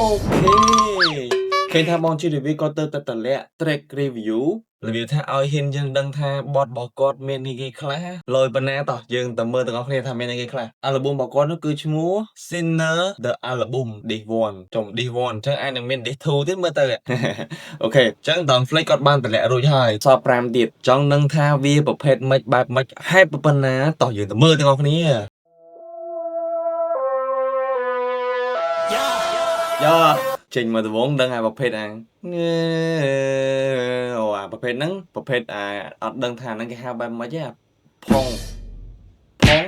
Okay ឃើញថាបងជីរីវីគាត់ទៅតែតម្លាក់ track review របៀបថាឲ្យហ៊ានយើងដឹងថាបទរបស់គាត់មានអីគេខ្លះលយប៉ុណ្ណាតោះយើងទៅមើលទាំងអស់គ្នាថាមានអីគេខ្លះអាល់ប៊ុមរបស់គាត់នោះគឺឈ្មោះ Sinner the Album This One ចំ This One អញ្ចឹងអាចនឹងមាន This 2ទៀតមើលទៅ okay អញ្ចឹង Don Flex គាត់បានតម្លាក់រួចហើយសល់5ទៀតចង់ដឹងថាវាប្រភេទម៉េចបែបម៉េចហេតុប៉ុណ្ណាតោះយើងទៅមើលទាំងអស់គ្នាយ៉ាចេញមកដំបូងដឹងអាប្រភេទអាអូអាប្រភេទហ្នឹងប្រភេទអាអត់ដឹងថាហ្នឹងគេហៅបែបម៉េចទេអាផុងផុង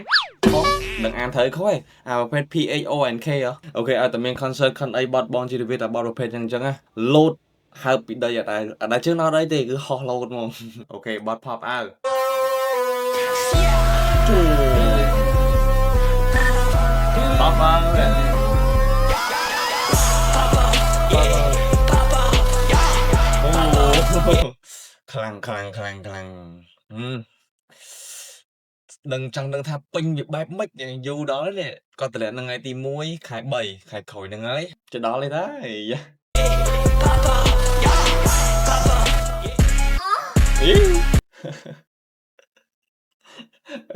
ផុងដឹងអានត្រូវខុសឯងអាប្រភេទ PHONK ហ៎ okay ឲ្យតែមាន concert ខិនអីបត់បងជីវិតតែបត់ប្រភេទហ្នឹងអញ្ចឹងណាលោតហើបពីដីអត់ដែរអត់ដែរជើងដល់ដីទេគឺហោះលោតហ្មង okay បត់ pop out ជួ pop out អូខ្លាំងខ្លាំងខ្លាំងខ្លាំងហឹមដឹងចង់ដឹងថាពេញវាបែបម៉េចយូរដល់ហើយនេះគាត់តម្លាក់នៅថ្ងៃទី1ខែ3ខែក្រោយហ្នឹងហើយទៅដល់ហើយតាអាយ៉ាអី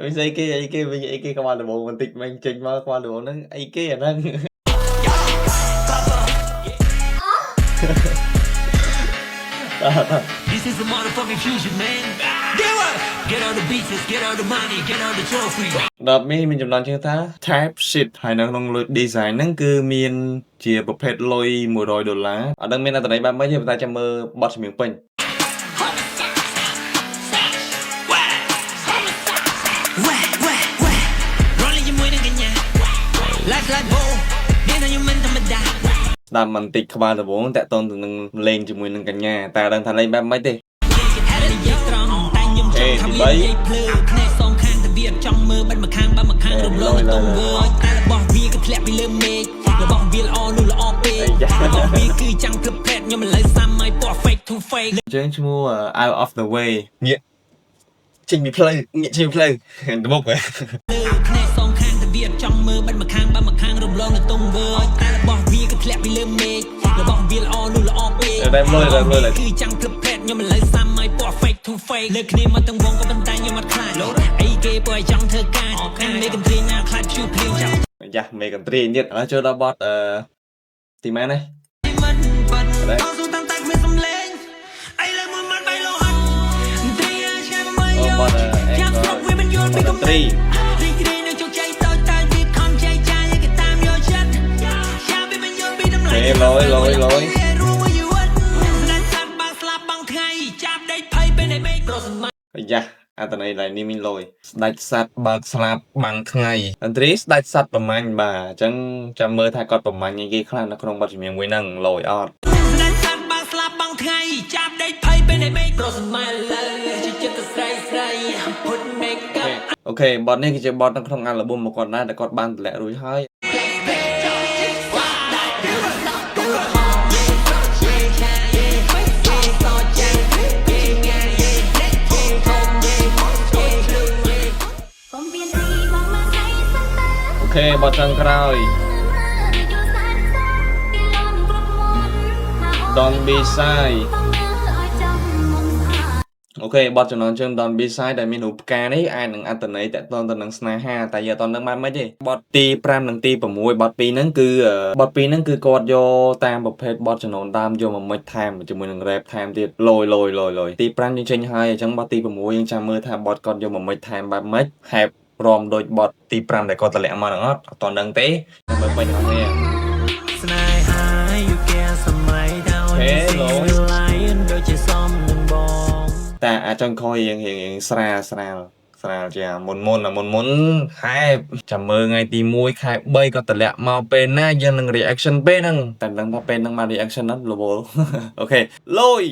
វាស្អីគេអីគេវិញអីគេក្បាលដំបងបន្តិចមិញចេញមកក្បាលដំបងហ្នឹងអីគេអាហ្នឹង This is a motherfucking fusion, man. Get what? Get all the beaches, get all the money, get all the trophy. ដល់នេះមានចំណងជើងថា Type Shit ហើយនៅក្នុងលុយ design ហ្នឹងគឺមានជាប្រភេទលុយ100ដុល្លារអត់ដឹងមានអត្ថន័យបែបម៉េចទេប៉ុន្តែចាំមើលបទចម្រៀងពេញ Wah, wah, wah. Rolling ជាមួយនឹងកញ្ញា Life like bow នេះខ្ញុំមិនធម្មតា ស្ដាប់បន្តិចក្បាលដំបូងតាក់ទងទៅនឹងលេងជាមួយនឹងកញ្ញាតែអត់ដឹងថាលេងបែបម៉េចទេ និយាយត្រង់តែខ្ញុំចង់ថាវានិយាយភ្លើភ្នែកសងខាងតែវាចង់មើលបិទមួយខាងបើមួយខាងរំលងទៅវើតែរបស់វាក៏ធ្លាក់ពីលើមេឃរបស់វាល្អនោះល្អពេករបស់វាគឺចាំងភ្លឹបភេទខ្ញុំឥឡូវសាំឲ្យពណ៌ fake to fake អញ្ចឹងឈ្មោះ Out of the way ងាកចេញពីផ្លូវងាកចេញពីផ្លូវដំបុកហ៎ លើភ្នែកសងខាងតែវាចង់មើលបិទមួយខាងបើមួយខាងរំលងនៅទុំវើតែរបស់វាក៏ធ្លាក់ពីលើមេឃរបស់វាល្អនោះល្អពេក រ៉ែមលុយរ៉ែមលុយ គឺចាំងភ្លឹបភេទខ្ញុំឥឡូវសាំឲ្យពណ៌ fake to fake លើគ្នាមកទាំងវងក៏ប៉ុន្តែខ្ញុំអត់ខ្លាចអីគេពួកឲ្យចង់ធ្វើការមេកំទ្រីណាខ្លាចជូភ្លៀងចាប់ យ៉ាមេកន្ទ្រីទៀតឥឡូវចូលដល់បទអឺទីម៉ាននេះ មិនប៉ិន ដែរ តស៊ូតាំងតែគ្មានសំលេងអីលើមួយមាត់បៃលោហិតទ្រីឆ្ងាយមក អូបទអឺ ចាំស្រុកវាមិនយល់ពីកំ ត្រី រីករាយនឹងជោគជ័យតូចតាចវាខំចែកចាយឲ្យគេតាមយកចិត្តចាំវាមិនយល់ពីតម្លៃ ហេលយលយលយ រួមមួយជីវិតស្ដាច់សាប់បាំងស្លាប់បាំងថ្ងៃចាប់ដេកភ័យពេលនៃមេឃប្រសម័យ យ៉ាអត្តន័យឡៃនេះមានលយស្ដាច់សัตว์បើកស្លាប់បាំងថ្ងៃអន្ត្រីស្ដាច់សัตว์ប្រមាញ់បាទអញ្ចឹងចាំមើលថាគាត់ប្រមាញ់អីគេខ្លះនៅក្នុងបទចម្រៀងមួយហ្នឹងលយអត់ ស្ដាច់សាប់បាំងស្លាប់បាំងថ្ងៃចាប់ដេកភ័យពេលនៃមេឃប្រសម័យលើជាចិត្តស្រីស្រី put make up Okay បទនេះគឺជាបទនៅក្នុងអាល់ប៊ុមរបស់គាត់ដែរដែលគាត់បានតម្លាក់រួចហើយ okay បទចុងក្រោយ Don't be shy okay បទចំណងជើង Don't be shy ដែលមានរូបផ្កានេះអាចនឹងអត្ថន័យតាក់ទងទៅនឹងស្នេហាតែយើងអត់ទាន់ដឹងបានម៉េចទេបទទី5និងទី6បទពីរហ្នឹងគឺបទពីរហ្នឹងគឺគាត់យកតាមប្រភេទបទចំណងដើមយកមកមិចថែមជាមួយនឹង rap ថែមទៀតលយលយលយលយទី5យើងចេញហើយអញ្ចឹងបទទី6យើងចាំមើលថាបទគាត់យកមកមិចថែមបែបម៉េចហេបរំដូចបទទី5ដែលគាត់តម្លាក់មកហ្នឹងអត់អត់ទាន់ដឹងទេចាំមើលពេញទាំងអស់គ្នា ស្នេហាយូរគេសម័យដល់ ហេលយ ដូចជាសមនឹងបង តែអាចចង់ខរៀងរៀងរៀងស្រាលស្រាលស្រាលជាមុនមុនអាមុនមុនខែចាំមើលថ្ងៃទី1ខែ3ក៏តម្លាក់មកពេលណាយើងនឹង reaction ពេលហ្នឹងតែមិនដឹងថាពេលហ្នឹងមក reaction ហ្នឹងរវល់ okay លយ